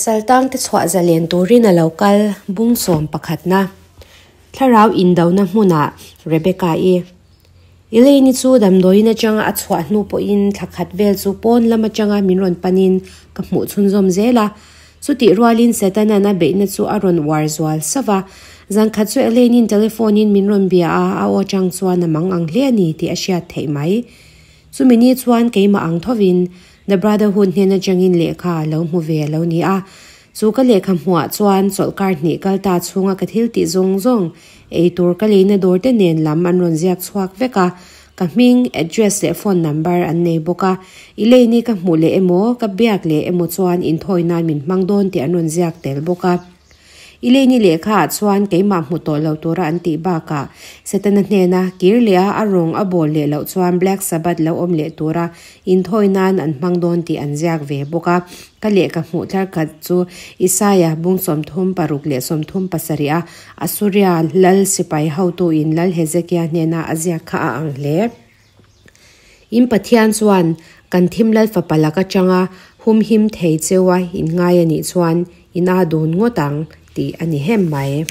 Saltangte chhuah zalen turin a lo kal bung sawm pakhatna thlarau indona hmunah Rebecca-i Elaine-i chu damdawiin atanga a chhuah hnu pawhin thla khat vel chu pawn lam atanga min rawn panin ka hmuh chhunzawm zel a. Chutih rualin Setanan a beihna chu a rawn uar zual sauh va. Zan khat chu Elaine-in telephone-in min rawn bia a, a aw atang chuan a mang ang hle a ni tih a hriat theih mai. Chumi ni chuan keimah ang thovin The Brotherhood hnen atangin lehkha a lo hmu ve a lo ni a. Chu ka lehkha hmuhah chuan chawlhkar hnih kal ta chhunga ka thil tih zawng zawng, ei tur ka leina dawr te nen lam an rawn ziak chhuak vek a. Ka hming, address leh phone number an nei bawk a. I lei ni ka hmuh leh emaw, ka biak leh emaw chuan inthawi nan min hmang dawn tih an rawn ziak tel bawk a. I leini lehkha ah chuan keimah hmu tawh lo tura an tih bakah Setana hnena kir leh a a rawng a bawl leh loh chuan Black Sabbath lo awm leh tura inthawi nan an hmang dawn tih an ziak ve bawk a. Ka lehkha hmuh thlar khat chu Isaia bung 36 leh 37 a Asuria lal sipai hotuin Lal Hezekia hnena a ziak kha a ang hle. In Pathian chuan kan thim lal fapa lak atanga humhim thei cheua in ngai a nih chuan in a dun ngawt ang tih a ni hem mai.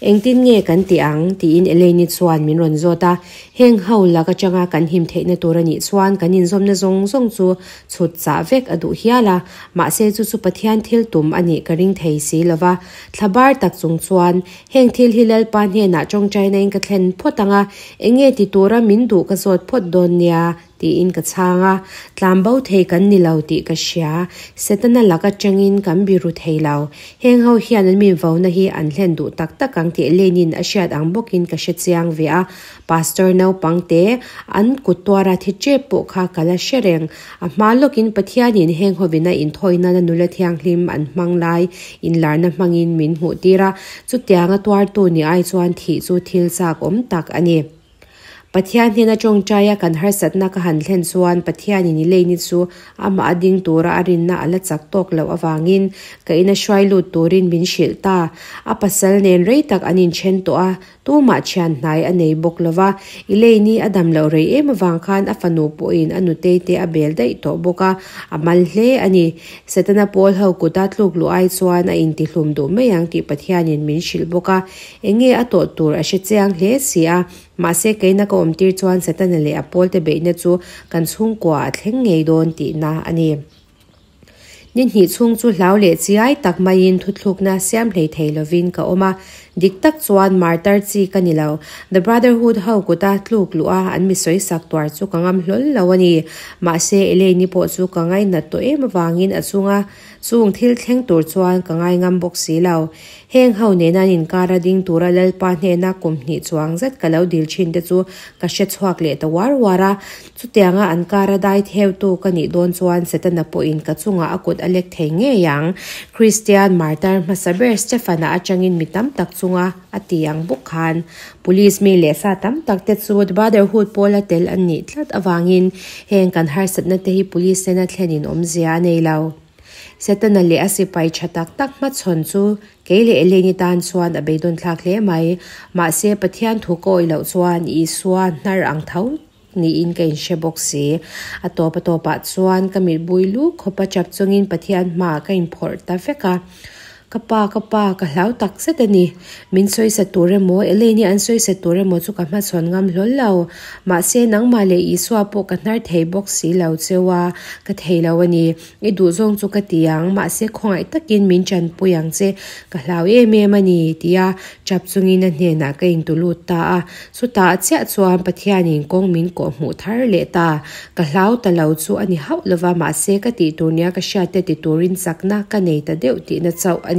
Engtin nge kan tih ang? tiin Elaine-i chuan min rawn zawt a. Heng ho lak atanga kan him theihna tur a nih chuan kan inzawmna zawng zawng chu chhut chah vek a duh hial a, mahse chu chu Pathian thil tum a nih ka ring thei si lo va. Thla bar tak chung chuan Heng thil hi Lalpa hnenah tawngtainain ka thlen phawt ang a, eng nge ti tura min duh ka zawt phawt dawn nia, tiin ka chhang a. Tlam bo thei kan ni lo tih ka hria. Setana lak atangin kan biru thei lo. Heng ho hian an min vona hi an hlen duh tak tak ang tih Lenin a hriat ang bawkin ka hre chiang ve a. Pastor naupang te an kut tuara thi tep pawh kha ka la hre reng. A hma lawkin Pathianin heng hovina inthawinana nula thianghlim an hmang lai inlarna hmangin min hmuh tir a, chutianga tuartu ni ai chuan thih chu thil chak awm tak a ni. Pathian hnena tawngtaia kan harsatna ka han thlen chuan Pathianin i leini chu amah a ding tura a rinna a la chak tawk loh avangin ka ina hruai lut turin min hrilh ta. A pasal nen rei tak an inthen tawh a, Tumah thian hnai a nei bawk lo va, i leini a dam loh rei em avang khan a fanu pawhin a nutei te a bel daih tawh bawk a, a mal hle a ni. Setana pawl ho kuta tluk luh ai chuan a intihlum duh mai ang tih Pathianin min hrilh bawk a, enge a tawh tur a hre chiang hle si a. Mahse keina ka awmtir chuan Setana leh a pawlte beihna chu kan chhungkua a thleng ngei dawn tihna a ni. Ni hnih chhung chu hlau leh chiai tak maiin thuthlukna siam hlei thei lovin ka awm a. Dik tak chuan martar chi ka ni lo. The Brotherhood ho kuta tluk luh a an mi sawisak tuar chu ka ngam hlawl lo a ni. Mahse Elaine-i pawh chu ka ngainat tawh em avangin a chunga chung thil thleng tur chuan ka ngai ngam bawk si lo. Heng ho nena an inkar a ding tura Lalpa hnena kum hnih chuang zet ka lo dil thin te chu ka hre chhuak leh ta uar uar a. Chutianga an kar a dai theutu ka nih dawn chuan Setana pawhin ka chungah a kut a lek thei ngei ang. Kristian martar hmasa ber Stefan-a atangin mi tam tak chunga a ti ang bawk khan Police mi leh sa tam tak te chu Brotherhood pawla tel an nih tlat avangin heng kan harsatna te hi Police nena thlenin awmzia a nei lo. Setana leh a sipai tha tak tak hmachhawn chu kei leh Eleni tan chuan a beidawn thlak hle mai. Mahse Pathian thu ka awih loh chuan Isua hnar ang tho niin ka inhre bawk si. A tawp a tawpah chuan ka mitbui lu khawpa chap chungin Pathian hmaah ka inphawrh ta vek a. Ka pa, ka pa, ka hlau tak zet a ni. Min sawisa tur emaw, Elaine-i an sawisa tur emaw chu ka hmachhawn ngam hlawl lo. Mahse, nangmah leh Isua pawh ka hnar thei bawk si lo cheu a, ka thei lo a ni. I duhzawng chu ka ti ang, mahse khawngaih takin min tanpui ang che, ka hlau em em a ni, tia tap chungin a hnenah ka intu lut ta a. Chutah chiah chuan Pathianin kawng min kawh hmuh thar leh ta. Ka hlau ta lo chu a ni hauh lova, mahse ka tih tur nia ka hriat te ti turin chakna ka nei ta deuh tihna chauh a ni.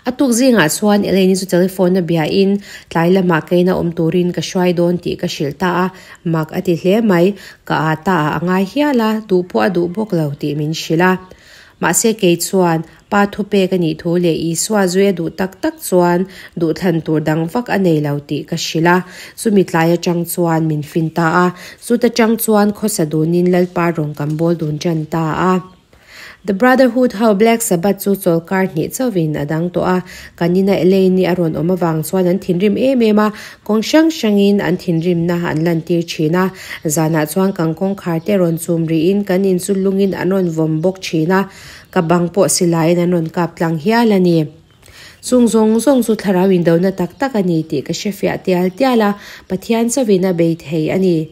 A tuk zingah chuan Elaine-i chu telephone a biain tlai lamah keina awm turin ka hruai dawn tih ka hrilh ta a, mak a ti hle mai. Ka aa ta ah a ngai hial a, duh pawh a duh bawk lo tih min hrilh a. Mahse kei chuan Pa thu pek a nih thu leh Isua zui a duh tak tak chuan duhthlan tur dang vak a nei lo tih ka hrilh a. Chumi tlai atang chuan min fin ta a, chut atang chuan khawsa dunin Lalpa rawng kan bawl dun tan ta a. The Brotherhood ho Black Sabbath chu chawlkar hnih chauhin a dang tawh a, kan ina Elaine-i a rawn awm avang chuan an thinrim em em a, kawng hrang hrangin an thinrimna an lantir thin a, zanah chuan kan kawngkhar te rawn chum rihin kan in chu lungin an rawn vawm bawk thin a, ka bang pawh silaiin an rawn kap tlang hial a ni. Chung zawng zawng chu thlarau indona tak tak a ni tih ka hrefiah tial tial a, Pathian chauhin a bei thei a ni.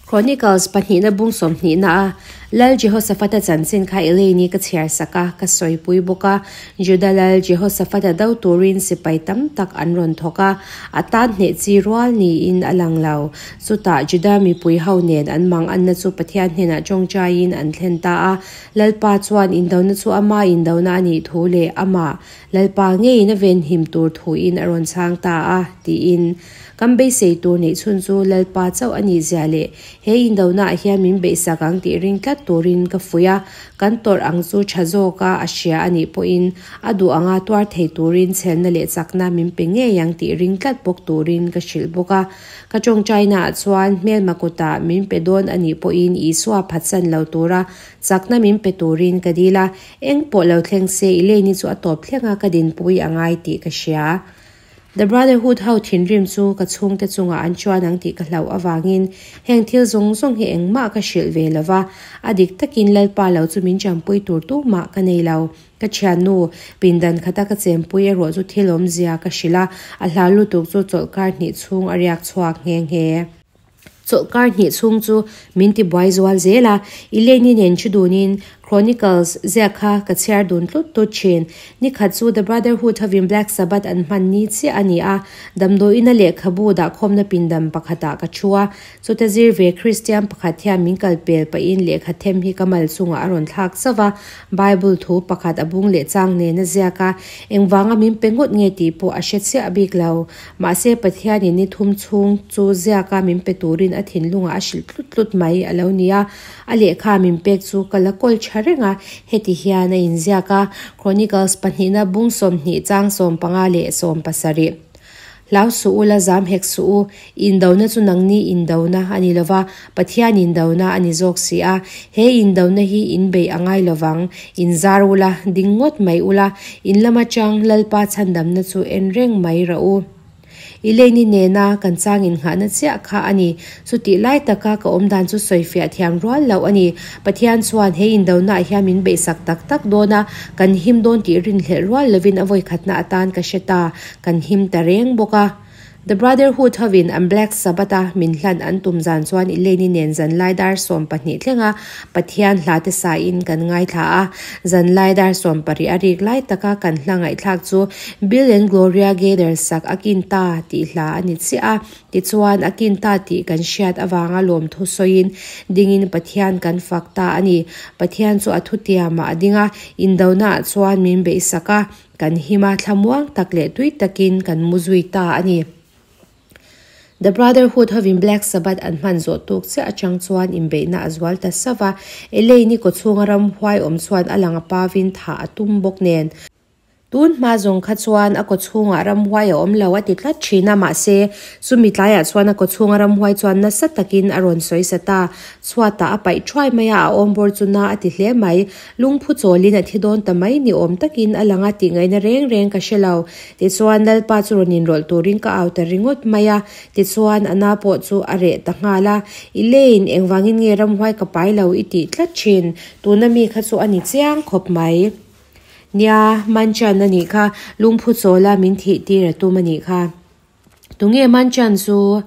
Chronicles pahnihna bung sawmhnihna a Lal Jehoshaphat-a chanchin kha Elaine-i ka chhiar sak a, ka sawipui bawk a. Juda Lal Jehoshaphat-a do turin sipai tam tak an rawn thawk a, a tan hneh chi rual niin a lang lo. Chutah Juda mipui ho nen an mang anna chu Pathian hnenah tawngtaiin an thlen ta a. Lalpa chuan indona chu ama indona a nih thu leh amah Lalpa ngeiin a venhim tur thuin a rawn chhang ta a, tiin. Kan beisei tur neih chhun chu Lalpa chauh a nih zia leh he indonaah hian min beihsak ang tih ring tlat turin ka fuih a, kan tawrh ang chu tha zawka a hria a nih pawhin a duh anga tuar thei turin chhelna leh chakna min pe ngei ang tih ring tlat bawk turin ka hrilh bawk a. Ka tawngtainaah chuan hmelma kutah min pe dawn a nih pawhin Isua phatsan lo tura chakna min pe turin ka dil a, eng pawh lo thleng se i leini chu a tawp thlenga ka dinpui a ngai tih ka hria. The Brotherhood ho thinrim chu ka chhungte chungah an chuan ang tih ka hlauh avangin heng thil zawng zawng hi engmah ka hrilh ve lo va, a dik takin Lalpa lo chu min champui tur tumah ka nei lo. Ka thiannu, pindan khata ka chempui erawh chu thil awmzia ka hrilh a, a hlau lutuk chu chawlhkar hnih chhung a riak chhuak nghe nghe. Chawlhkar hnih chhung chu min ti buai zual zel a, Elaine-i nen thu dunin Chronicles ziak kha ka chhiar dun tlut tlut thin. Ni khat chu The Brotherhood hovin Black Sabbath an hman ni chiah a ni a, damdawiina lehkhabu dahkhawmna pindam pakhatah ka thu a, chuta zir ve Kristian pakhat hian min kal pel pahin lehkha them hi ka mal chungah a rawn thlak zauh a, Bible thu pakhat a bung leh chang nen a ziak a, engvanga min pe ngawt nge tih pawh a hre chiah bik lo. Mahse, Pathianin ni thum chhung chu ziaka min pe turin a thinlungah a hrilh tlut tlut mai a lo ni a. A lehkha min pek chu ka la kawl tha reng a, heti hian a inziak a, Chronicles pahnihna bung 20 chang 15 leh 70. Hlau suh u la zam hek suh u, indona chu nangni indona a ni lova, Pathian indona a ni zawk si a, he indona hi in beih a ngai lovang, in zar ula, ding ngawt mai ula, in lam atang Lalpa chhandamna chu en reng mai rawh u. I leini nena kan chang innghahna chiah kha a ni. Chutih lai taka ka awmdan chu sawifiah thiam rual loh a ni. Pathian chuan he indonaah hian min beihsak tak tak dawn a, kan him dawn tih rinhlelh rual lovin a vawikhatna atan ka hre ta, kan him ta reng bawk a. The Brotherhood hovin an Black Sabbath-a min hlan an tum zan chuan Elaine-i nen zanlai dar 12 thlenga Pathian hla te sain kan ngaithla a. Zanlai dar 70 a rik lai taka kan hla ngaihthlak chu Bill and Gloria Gaither sak a kin ta tih hla a ni chiah a. Tichuan, a kin ta tih kan hriat avanga lawmthu sawiin dingin Pathian kan fak ta a ni. Pathian chu a thutiamah a ding a, indonaah chuan min beihsak a. Kan him a, thlamuang tak leh tui takin kan mu zui ta a ni. The Brotherhood hovin Black Sabbath an hman zawh tuk chiah atang chuan inbeihna a zual ta sauh a, Elaine-i kawchhunga ramhuai awm chuan a lang a pavin thah a tum bawk nen. Tun hma zawng kha chuan a kawchhungah ramhuai a awm lo a ti tlat thin a, mahse, chumi tlaiah chuan a kawchhunga ramhuai chuan nasa takin a rawn sawisa ta. Chhuatah a paih thuai mai a, a awmbawr chu na a ti hle mai. Lungphu chawlin a thi dawn ta mai ni awm takin a lang a tih ngaihna reng reng ka hre lo. Tichuan, Lalpa chu rawn inrawlh turin ka au ta ringawt mai a. Tichuan, a na pawh chu a reh ta nghal a. Elaine, engvangin nge ramhuai ka pai lo i tih tlat thin? Tuna mi kha chu a ni chiang khawp mai. Nia, Manchan a nih kha, lungphu chawla min thih tir a tum a nih kha. Tunge Manchan chu?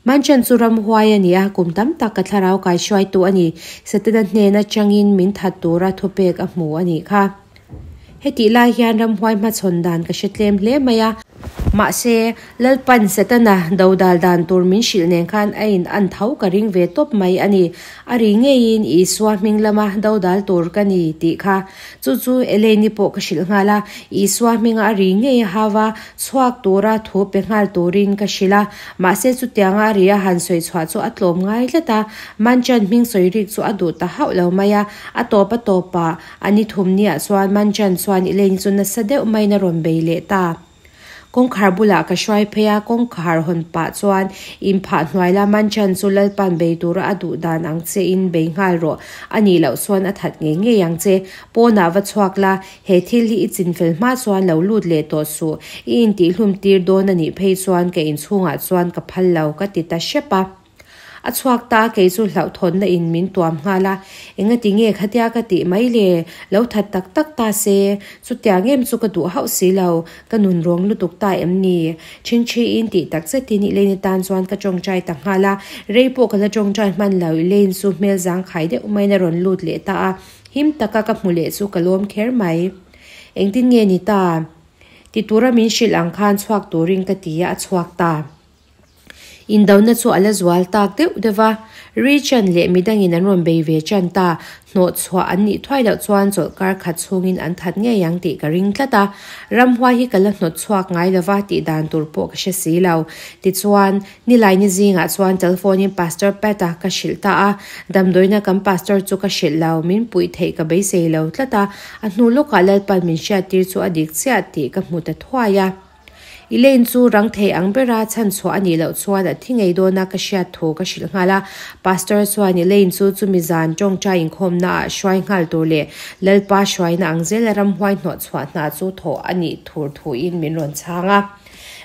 Manchan chu ramhuai a ni a, kum tam tak ka thlarau kaihruaitu a ni. Setana hnen atangin min that tura thupek a hmu a nih kha. Hetih lai hian ramhuai hmachhawn dan ka hre tlem hle mai a. Mahse, Lalpan Setana dodal dan tur min hrilh nen khan a in an tho ka ring ve tawp mai a ni. A ri ngeiin Isua hming lama dodal tur ka ni tih kha. Chu chu Elaine-i pawh ka hrilh nghal a, Isua hminga a ri ngei a hau va, chhuak tura thu pe nghal turin ka hrilh a. Mahse chutianga a ri a han sawi chhuah chu a tlawm ngai tlat a, Manchan hming sawi rik chu a duh ta hauh lo mai a. A tawp a tawpah a ni thum niah chuan Manchan chuan Elaine chu nasa deuh maiin a rawn bei leh ta. Kawngkhar bulah ka hruai phei a, kawngkhar hawn pah chuan inphah hnuai la Manchan chu Lalpan bei tura a duh dan ang che in bei nghal rawh, a nih loh chuan a that ngei ngei ang che. Pawnah va chhuak la, he thil hi i chinfel hma chuan lo lut leh tawh suh, i intihhlum tir dawn a nih phei chuan ka inchhungah chuan ka phal lo ka ti ta hrep a. A chhuak ta a, kei chu hlauhthawnna in min tuam nghal a, engati nge khatia ka tih mai le, lo that tak tak ta se, chutiang em chu ka duh hauh si lo, ka nun rawng lutuk ta em ni? Chhingchhiin tih tak zetin Elaine tan chuan ka tawngtai ta nghal a, rei pawh ka la tawngtai hman lo, Elaine chu hmel zangkhai deuh maiin a rawn lut leh ta a, him taka ka hmu leh chu ka lawm kher mai. Engtin nge ni ta? Ti tura min hrilh ang khan chhuak turin ka ti a, a chhuak ta. Indona chu a la zual tak deuh deuh va, Richan leh midangin an rawn bei ve tan ta. Hnawh chhuah an nih thuai loh chuan chawlhkar khat chhungin an that ngei ang tih ka ring tlat a. Ramhuai hi ka la hnawt chhuak ngai lo va tih dan tur pawh ka hre si lo. Tichuan, Nilaini zingah chuan telephone-in Pastor Pat-a ka hrilh ta a. Damdawiina kan Pastor chu ka hrilh lo, min puih theih ka beisei lo tlat a. A hnu lawkah Lalpan min hriattir chu a dik chiah tih ka hmu ta thuai a. Elaine chu rang thei ang bera chhan chhuah a nih loh chuan a thi ngei dawn a ka hriat thu ka hrilh nghal a. Pastor chuan Elaine chu chumi zan tawngtai inkhawmna ah hruai nghal tur leh Lalpa hruaina ang zela ramhuai hnawh chhuah hna chu thawh a nih thur thuin min rawn chhang a.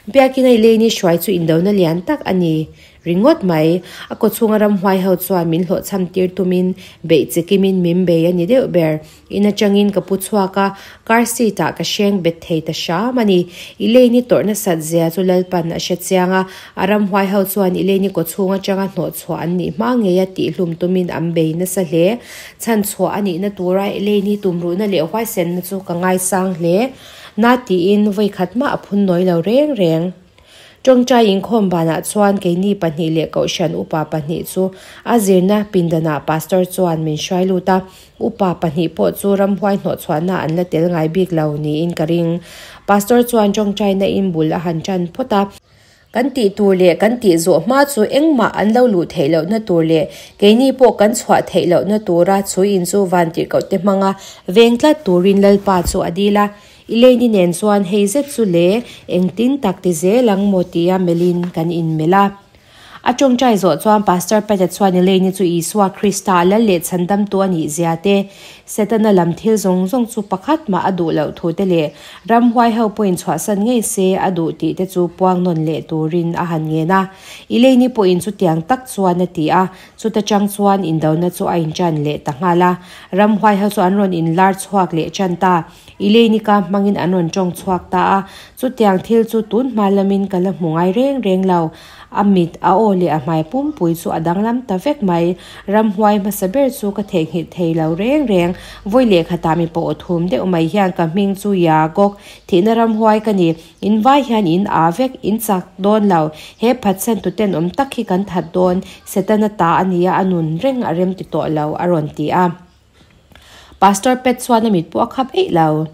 Biakina Elaine-i hruai chu indona lian tak a ni. Ringawt mai, a kawchhunga ramhuai ho chuan min hlawhchham tir tumin beih che kimin min bei a ni deuh ber. In atangin ka pu chhuak a, car seat ah ka hreng bet thei ta hram a ni. Elaine-i tawrh nasat zia chu Lalpan a hre chiang a, a ramhuai ho chuan Elaine-i kawchhung atanga hnawh chhuah an nih hma ngeia tihhlum tumin an bei nasa hle. Chhan chhuah a nihna tura Elaine-i tumruhna leh huaisenna chu ka ngaisang hle. Na tiin vawikhat mah a phun nawi lo reng reng. Tawngtai inkhawm banah chuan keini pahnih leh Kohhran upa pahnih chu a zirna pindanah Pastor chuan min hruai lut a, upa pahnih pawh chu ramhuai hnawhchhuahna an la tel ngai bik lo niin ka ring. Pastor chuan tawngtaina in bul a han tan phawt a, kan tih tur leh kan tih zawh hma chu engmah an lo luh theih lohna tur leh keini pawh kan chhuah theih lohna tura chu in chu vantirhkohte hmanga veng tlat turin Lalpa chu a dil a. Elaine-i nen chuan hei zet chu le, engtin tak ti zel ang maw tia melhin kan inmelh a. A tawngtai zawh chuan Pastor Pat-a chuan Elaine-i chu Isua Krista a lal leh chhandamtu a nih zia te, Setana lam thil zawng zawng chu pakhat mah a duh loh thu te leh ramhuai ho pawhin chhuahsan ngei se a duh tih te chu puang nawn leh turin a han ngen a. Elaine-i pawhin chutiang tak chuan a ti a, chuta chang chuan indona chu a inṭan leh ta nghal a. Ramhuai ho chu an rawn inlar chhuak leh ṭan ta. Elaine-i ka hmangin an rawn tawng chhuak ta a, chutiang thil chu tun hma lamin ka la hmu ngai reng reng lo. A mit, a aw leh a hmai pumpui chu a danglam ta vek mai. Ramhuai hmasa ber chu ka theihnghilh thei lo reng reng. Vawi lehkhatah mipa aw thum deuh mai hian ka hming chu Yagok, thihna ramhuai ka ni. In vai hian in aa vek, in chak dawn lo. He phatsan tuten awm tak hi kan that dawn, Setana ta a nia a nun reng a rem ti tawh lo, a rawn ti a. Pastor Pat chuan a mit pawh a khap eih lo.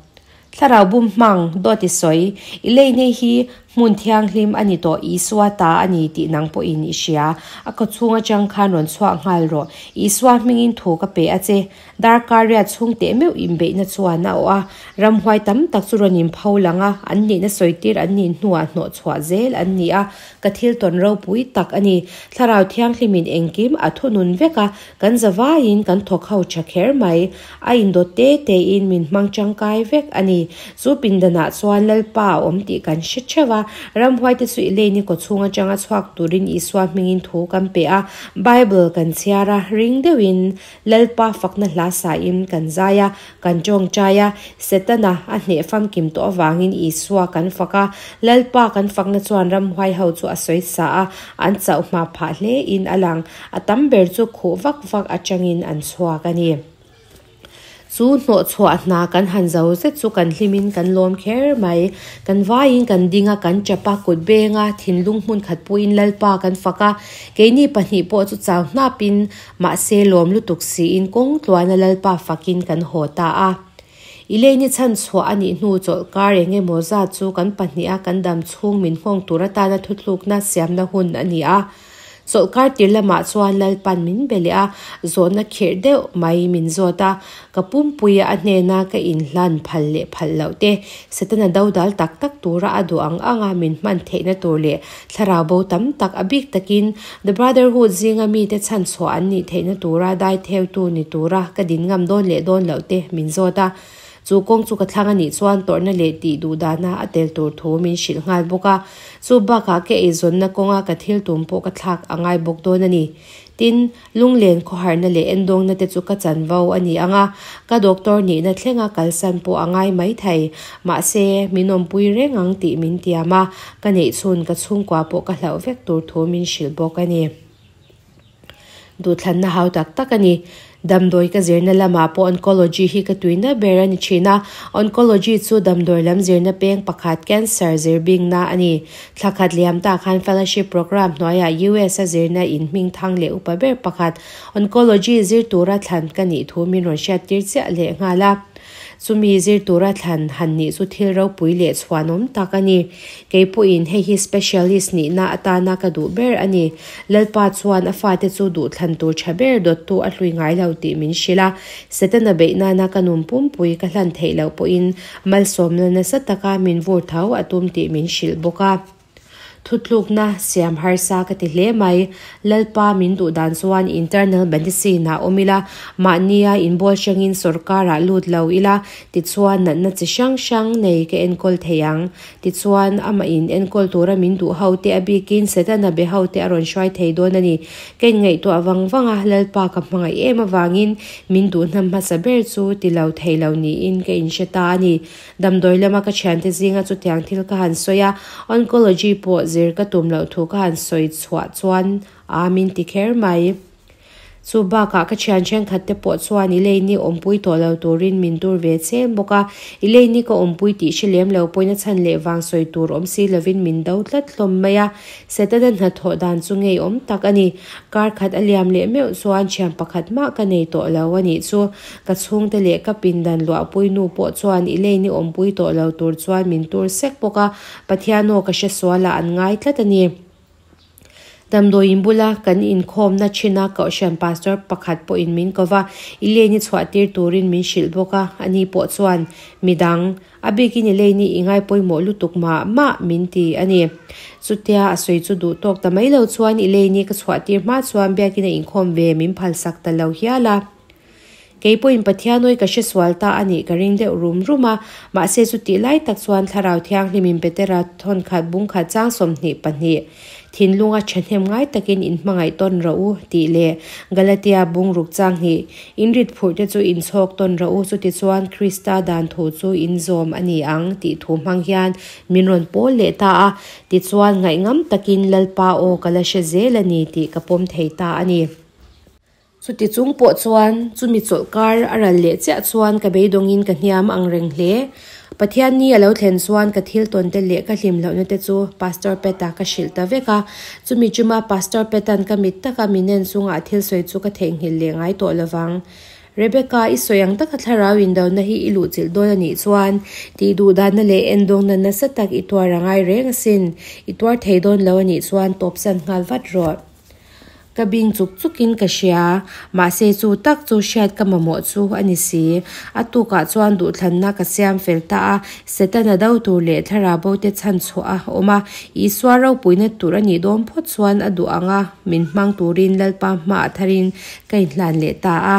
Thlarau bum hmang, dawt i sawi, i lei nei hi hmun thianghlim a ni tawh, Isua ta a ni tih nang pawhin i hria. A kawchhung atang khan rawn chhuak nghal rawh. Isua hmingin thu ka pe a che. Darkar riat chhung teh meuh inbeihna chuan a awh a. Ramhuai tam tak chu rawn inpho lang a, an nihna sawitir an nih hnuah hnawh chhuah zel an ni a. Ka thil tawn ropui tak a ni. Thlarau thianghlimin engkim a thunun vek a, Kan zavaiin kan thawk ho tha kher mai. A indawt te tein min hmang tangkai vek a ni. Chu pindanah chuan Lalpa a awm tih kan hre theuh a. Ramhuaite chu Elaine-i kawchhung atanga chhuak turin Isua hmingin thu kan pe a. Bible kan chhiar a, ring deuhin Lalpa fakna hla sain kan zai a, kan tawngtai a. Setana a hneh famkim tawh avangin Isua kan fak a. Lalpa kan fakna chuan ramhuai ho chu a sawi sa a, an chauh hma phah hlein a lang. A tam ber chu khuh vak vak atangin an chhuak a ni. Chu hnawh chhuah hna kan han zo zet chu kan hlimin kan lawm kher mai. Kan vaiin kan ding a, kan chap a, kut beng a, thinlung hmun khat puiin Lalpa kan fak a. Keini pahnih pawh chu chau hnapin, mahse lawm lutuk siin kawng tluana Lalpa fakin kan haw ta a. Elaine-i chhan chhuah a nih hnu chawlhkar eng emaw zat chu kan pahniha kan dam chhung min nghawng tur atana thuthlukna siamna hun a ni a. Chawlhkar tir lamah chuan Lalpan min be leh a, zawhna khirh deuh mai min zawt a, ka pumpuia a hnena ka inhlan phal leh phal loh te, Setana dodal tak tak tura a duh ang anga min hman theihna tur leh thlarau bo tam tak a bik takin The Brotherhood zinga mite chhanchhuah an nih theihna tura daitheutu ni tura ka din ngam dawn leh dawn loh te min zawt a. Chu kawng chu ka thlang a nih chuan tawrhna leh tih duh dana a tel tur thu min hrilh nghal bawk a. Chu bakah ka eizawnna kawnga ka thil tum pawh ka thlak a ngai bawk dawn a ni. Tin, lunglen khawharna leh endawngna te chu ka chanvo a ni ang a, ka doctor nihna thlenga kalsan pawh a ngai mai thei. Mahse, min awmpui reng ang tih min tiam a, ka neih chhun ka chhungkua pawh ka hlauh vek tur thu min hrilh bawk a ni. Duhthlanna hau tak tak a ni. Damdawi ka zirna lamah pawh oncology hi ka tuina ber a ni thin a. Oncology chu damdawi lam zirna peng pakhat, cancer zir bingna a ni. Thla khat liam ta khan fellowship program hnuaiah US a zirna in hming thang leh upa ber pakhat oncology zir tura thlan ka nih thu min rawn hriattir chiah leh nghal a. Chumi zir tura thlan han nih chu thil ropui leh chhuanawm tak a ni. Kei pawhin hei hi specialist nihna atana ka duh ber a ni. Lalpa chuan a fate chu duh thlan tur tha ber dawttu a hlui ngai lo tih min hrilh a. Setana beih nana ka nun pumpui ka hlan theih loh pawhin malsawmna nasa taka min vur tho a tum tih min hrilh bawk a. Thutlukna siam harsa ka ti hle mai. Lalpa min duh dan chuan internal medicine ah awm ila, mahnia inbual hrangin sawrkarah lut lo ila, tichuan natna chi hrang hrang nei ka enkawl thei ang. Tichuan, amah in enkawl tura min duh ho te a bikin Setana be ho te a rawn hruai thei dawn a ni. Ka inngaihtuah vang vang a, Lalpa ka hmangaih em avangin min duhna hmasa ber chu ti lo thei lo niin ka inhre ta a ni. Damdawi lama ka thiante zinga chutiang thil ka han sawi a, oncology pawh zir ka tum loh thu ka han sawi chhuah chuan aa min ti kher mai. Chu bakah ka thian thenkhat te pawh chuan i lei ni awmpui tawh lo turin min tur ve chem bawk a, i lei ni ka awmpui tih hre lem lo pawhin a chhan leh vang sawi tur awm si lovin min do tlat hlawm mai a, Setana hnathawh dan chu ngeiawm tak a ni. Kar khat a liam leh meuh chuan thian pakhat mah ka nei tawh lo a nih chu. Ka chhungte leh ka pindan luahpui nu pawh chuan i lei ni awmpui tawh lo tur chuan min tur sek bawk a, Pathian aw ka hre sual ah an ngai tlat a ni. Damdawiin bula kan inkhawmna thin a Kohhran Pastor pakhat pawhin min ko va, i lei ni chhuah tir turin min hrilh bawk a, ani pawh chuan midang A bikin i lei ni i ngai pawimawh lutuk mah mah min ti a ni. Chutia a sawi chu duh tawk ta mai lo chuan i lei ni ka chhuah tir hma chuan biakin a inkhawm ve min phalsak ta lo hial a. Kei pawhin Pathian awi ka hre sual ta a nih ka ring deuh rum rum a, mahse chutih lai tak chuan Thlarau Thianghlimin Petera thawnkhat bungkhat chang 22 Thinlunga thahnem ngai takin in hmangaih tawn rawh u tih leh Galatia bungruk chang hnih In rit phurh te chu in chhawk tawn rawh u chutichuan Krista dan thu chu in zawm a ni ang tih thu hmang hian min rawn pawl leh ta a, tichuan ngaihngam takin Lalpa aw ka la hre zel a ni tih ka pawm thei ta a ni. Chuti chung pawh chuan chumi chawlhkar a ral leh chiah chuan ka beidawngin ka hniam ang reng hle. Pathian ni a lo thlen chuan ka thil tawn te leh ka hlim lohna te chu Pastor Peta ka hrilh ta vek a. Chumi chuma Pastor Peta'n ka mit taka min en chunga a thil sawi chu ka theihnghilh leh ngai tawh lovang. Rebecca, i sawi ang taka thlarau indona hi i luhchilh dawn a nih chuan tih duhdanna leh endawngna nasa tak i tuar a ngai reng asin. I tuar thei dawn lo a nih chuan tawpsan nghal vat rawh. Ka bing chuk chukin ka hria, mahse chu tak chu hriat ka mamawh chu a ni si. A tukah chuan duhthlanna ka siam fel ta a, Setana do tur leh thlarau bo te chhan chhuah a awm a, Isua ropuina tur a nih dawn phawt chuan a duh ang a, min hmang turin Lalpa hmaah tharin ka inhlan leh ta a.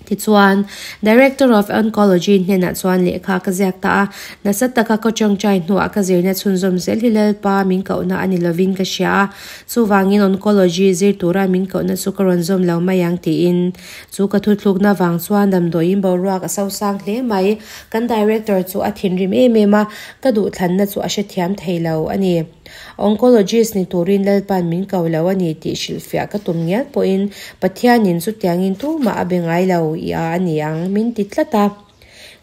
Tichuan, Director of Oncology hnenah chuan lehkha ka ziak ta a, nasa taka ka tawngtai hnuah ka zirna chhunzawm zel hi Lalpa min kohna a ni lovin ka hria a, chuvangin Oncology zir tura min kohna chu ka rawn zawm lo mai ang tiin. Chu ka thuthlukna vang chuan damdawiin boruak a sosang hle mai. Kan Director chu a thinrim em em a, ka duhthlanna chu a hrethiam thei lo a ni. Oncologist ni turin Lalpa'n min ko lo a ni tih hrilhfiah ka tum ngial pawhin Pathianin chutiangin tumah a be ngai lo i a a ni ang min ti tlat a.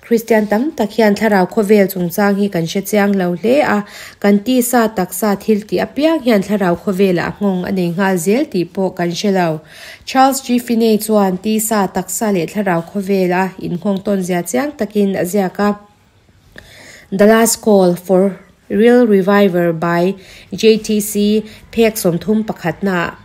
Kristian tam tak hian thlarau khawvel chungchang hi kan hre chiang lo hle a, kan tisa taksa thil tih apiang hian thlarau khawvelah nghawng a nei nghal zel tih pawh kan hre lo. Charles G. Finney chuan tisa taksa leh thlarau khawvela innghawng tawn zia chiang takin a ziak a. The last call for. Real Reviver by JTC, phek 30 pakhatna.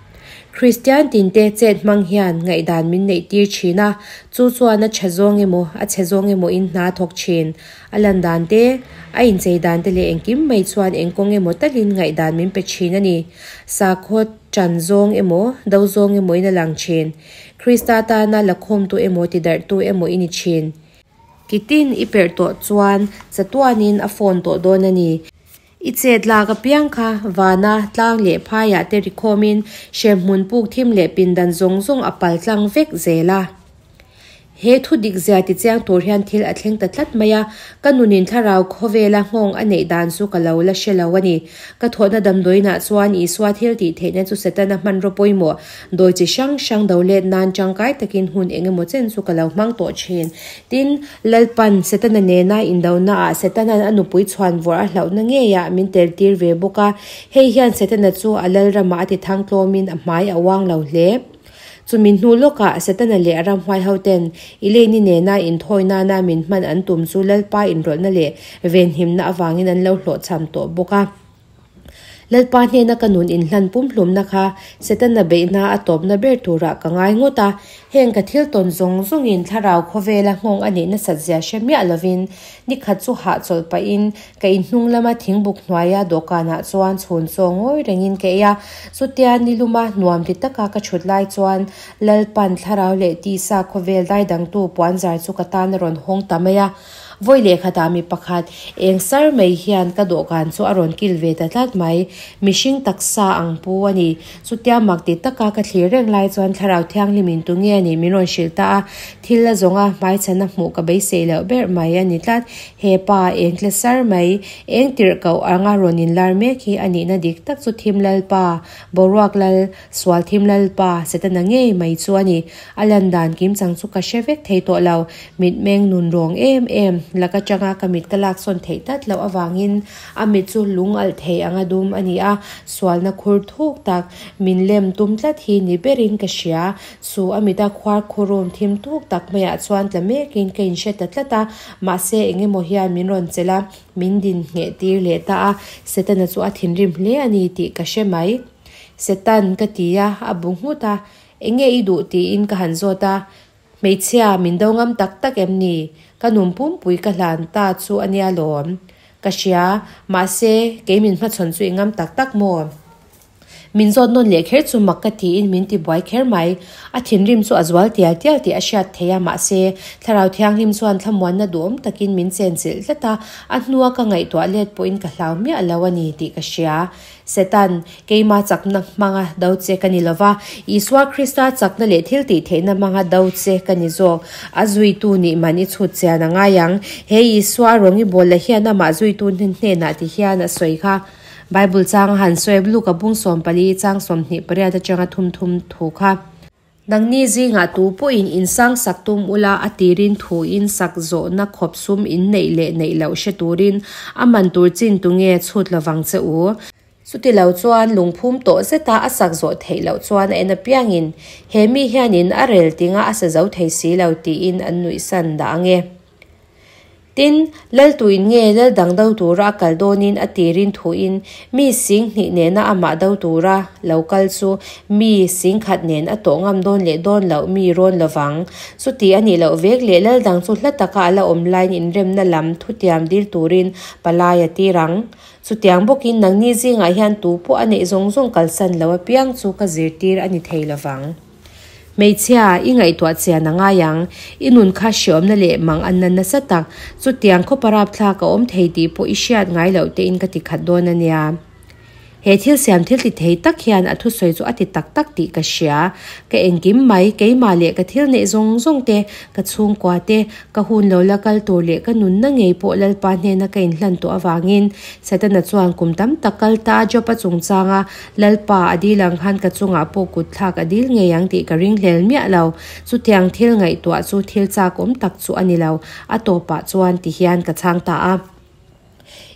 Kristian tinte chet hmang hian ngaihdan min neih tir thin a, chu chuan a tha zawng emaw a chhe zawng emaw in hna thawk thin. A lan dan te, a inchei dan te leh engkim mai chuan eng kawng emaw talin ngaihdan min pe thin a ni. Sakhaw tan zawng emaw, do zawng emaw in a lang thin. Krista tana lakhawmtu emaw tidarhtu emaw i ni thin. Kitin i perh tawh chuan chatuanin a phone tawh dawn a ni. I chet lak apiang kha vana tlang leh phaiah te rikhawmin hremhmun puk thim leh pindan zawng zawng a pal tlang vek zel a. He thu dik zia ti chiang tur hian thil a thleng ta tlat mai a, ka nunin thlarau khawvela nghawng a neih dan chu ka lo la hre lo a ni. Ka thawhna damdawiinah chuan Isua thil tih theihna chu Setana hmanraw pawimawh dawi chi hrang hrang do let nan tangkai takin hun eng emaw chen chu ka lo hmang tawh thin. Tin, Lalpan Setana nena indonaah Setana'n a nupui chhuan vawrh a hlauhna ngeiah min tel tir ve bawk a, hei hian Setana chu a lalramah a ti thangtlawmin a hmai a uang lo hle. Chumi hnu lawkah Setana leh a ramhuai hoten Elaine-i nena inthawi nana min hman an tum chu Lalpa inrawlhna leh venhimna avangin an lo hlawhchham tawh bawk a. Lalpa hnena ka nun inhlan pumhlumna kha Setana beihna a tawpna ber turah ka ngai ngawt a. Heng ka thil tawn zawng zawngin thlarau khawvela nghawng a neih nasat zia hre miah lovin nikhat chu hahchawlh pahin ka inhnung lama thingbuk hnuaia dawhkanah chuan chhun chaw ngawi rengin ka ei a. Chutia niluma nuam ti taka ka thut lai chuan Lalpan thlarau leh tisa khawvel daidangtu puanzar chu ka tan a rawn hawng ta mai a. Vawi lehkhatah mi pakhat eng sar mai hian ka dawhkan chu a rawn kil ve ta tlat mai. Mihring taksa ang pu a ni. Chutia mak ti taka ka thlir reng lai chuan Thlarau Thianghlim in tunge a nih min rawn hrilh ta a. Thil a zawng a, hmaichhana hmuh ka beisei loh ber mai a ni tlat. He pa eng tle sar mai, eng tirh koh anga rawn inlar mek hi a nihna dik tak chu Thim Lalpa, Boruak Lal, Sual thim Lalpa, Setana ngei mai chu a ni. A lan dan kim chang chu ka hre vek thei tawh lo. Mitmeng nun rawng em em lak atanga ka mit ka laksawn theih tlat loh avangin a mit chu lung alh thei anga dum a ni a, sualna khur thuk tak min lem tum tlat hi ni berin ka hria. Chu a mita khuar khurum thim tuk tak maiah chuan tla mekin ka inhre ta tlat a, mahse eng emaw hian min rawn chelh a, min din ngheh tir leh ta a, Setana chu a thinrim hle a ni tih ka hre mai. Setan ka ti a, a bu nghut a, Enge i duh tiin ka han zawt a, Hmeichhia min do ngam tak tak em ni? Ka nun pumpui ka hlan ta chu a nia lawm. Ka hria, mahse kei min hmachhawn chu i ngam tak tak maw? Min zawt nawn leh kher chu mak ka tiin min ti buai kher mai. A thinrim chu a zual tial tial tih a hriat theih a, mahse Thlarau Thianghlim chuan thlamuanna duhawm takin min chenchilh tlat a, a hnua ka ngaihtuah let pawhin ka hlau miah lo a ni tih ka hria. Setan, keima chakna hmanga do che ka ni lova, Isua Krista chakna leh thil tih theihna hmanga do che ka ni zawk. A zuitu nih man i chhut chian a ngai ang. He Isua rawng i bawl la hian amah zuitu hnenah ti hian a sawi kha. Bible chang a han sawi Luka bung 14 chang 28 atanga thum thum thu kha. Nangni zingah tu pawhin in sang sak tum ula, a tirin thu in sak zawhna khawp sum in neih leh neih loh hre turin a man tur chin tu nge chhut lovang che u? Chuti lo chuan lungphum tawh zeta a sak zawh theih loh chuan a en apiangin he mi hianin a rel tinga a sa zo thei si lo tiin an nuihsan dah ang e. Tin, Laltuin nge Lal dang do tura a kal dawnin a tirin thuin mi 2000 nena amah do tura lo kal chu mi 10,000 nen a tawh ngam dawn leh dawn loh mi rawn lovang. Chuti a nih loh vek leh Lal dang chu hla taka a la awm laiin inremna lam thutiam dil turin palai a tir ang. Chutiang bawkin nangni zingah hian tu pawh a neih zawng zawng kalsan lo apiang chu ka zirtir a ni thei lovang. Hmeichhia, i ngaihtuah chian a ngai ang. I nun kha hriawmna leh mang an na nasa tak. Chutiang khawpa rapthlak a awm thei tih pawh i hriat ngai loh tein ka ti khat dawn a nia. He thil siam thil ti thei tak hian a thusawi chu a ti tak tak tih ka hria. Ka engkim mai, keimah leh ka thil neih zawng zawng te, ka chhungkua te, ka hun lo la kal tur leh ka nunna ngei pawh Lalpa hnena ka inhlan tawh avangin Setana chuan kum tam tak kal ta a Job-a chungchanga Lalpa, a dil ang khan ka chungah pawh kut thlak a dil ngei ang tih ka ringhlel miah lo. Chutiang thil ngaihtuah chu thil chak awm tak chu a ni lo. A tawpah chuan ti hian ka chhang ta a.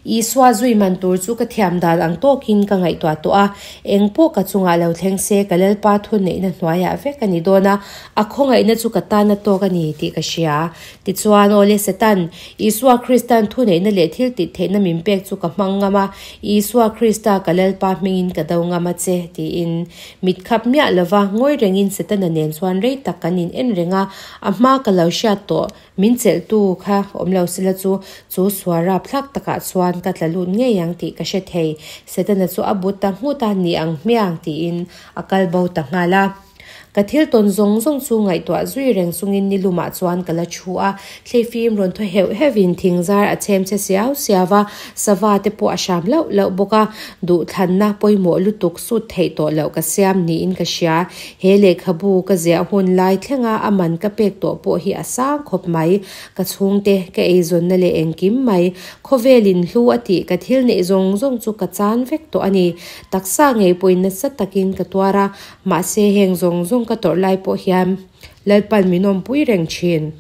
Isua zui man tur chu ka thiam dan ang tawkin ka ngaihtuah tawh a, eng pawh ka chungah lo thleng se ka Lalpa thunneihna hnuaiah vek a ni dawn a, a khawngaihna chu ka tan a tawk a ni tih ka hria. Tichuan, Awle Satan, Isua Kristan thuneihna leh thil tih theihna min pek chu ka hmang ngam a, Isua Krista ka Lalpa hmingin ka do ngam a che, tiin mit khap miah lova ngawi rengin Setana nen chuan rei tak kan in en reng a, a hma ka lo hriat tawh. Min chelhtu kha awm lo sila chu chu sual rapthlak takah chuan ka tla lut ngei ang tih ka hre thei. Setana chu a but ta nghut a, ni ang hmiang tiin a kal bo ta nghal a. Ka thil tawn zawng zawng chu ngaihtuah zui reng chungin ni lumah chuan ka la thu a, thleifim rawn thaw heuh heuhin thingzar a chhem che siau siau a, sava te pawh a hram lauh lauh bawk a, duhthlanna pawimawh lutuk sut theih tawh loh ka siam niin ka hria. He lehkhabu ka ziah hun lai thlenga a man ka pek tawh pawh hi a sang khawp mai. Ka chhungte, ka eizawnna leh engkim mai, khawvelin hlu a tih ka thil neih zawng zawng chu ka chan vek tawh a ni. Taksa ngei pawhin nasa takin ka tuar a, mahse heng zawng zawng ka tawrh lai pawh hian Lalpan min awmpui reng thin.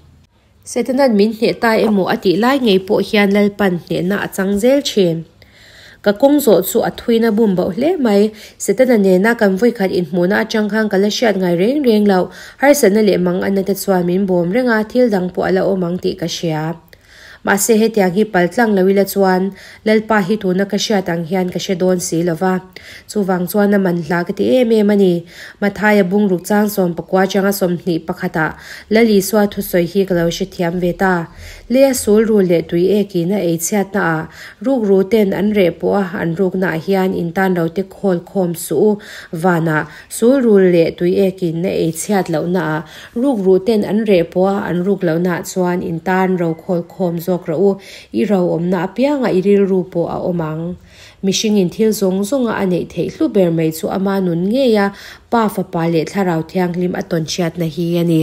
Setanan min hneh ta emaw a tih lai ngei pawh hian Lalpan hnehna a chang zel thin. Ka kawng zawh chu a thuina bum bauh hle mai. Setana nena kan vawikhat inhmuhna atang khan ka la hriat ngai reng reng loh. Harsatna leh manganna te chuan min bawm reng a, thil dang pawh a la awm ang tih ka hria. Mahse hetiang hi pal tlang lo ila chuan Lalpa hi tuna ka hriat ang hian ka hre dawn si lo va. Chuvang chuan a man hla ka ti em em a ni. Mathaia bungruk chang 14 atanga 21 ah Lal Isua thusawi hi ka lo hrethiam ve ta. Leia sul rul leh tui ekin a ei chhiatna ah rukru ten an reh pawh a an rukna ah hian intan lo te khawl khawm suh u. Vanah sul rul leh tui ekin a ei chhiat lohna ah Rukruh ten an reh pawh a, an ruk lohnaah chuan in tan ro khawl khawm zawk rawh u, i ro awmna apiangah i rilru pawh a awm ang. Mihringin thil zawng zawnga a neih theih hlu ber mai chu ama nun ngeia Pa, Fapa leh Thlarau Thianghlim a tawn hriatna hi a ni.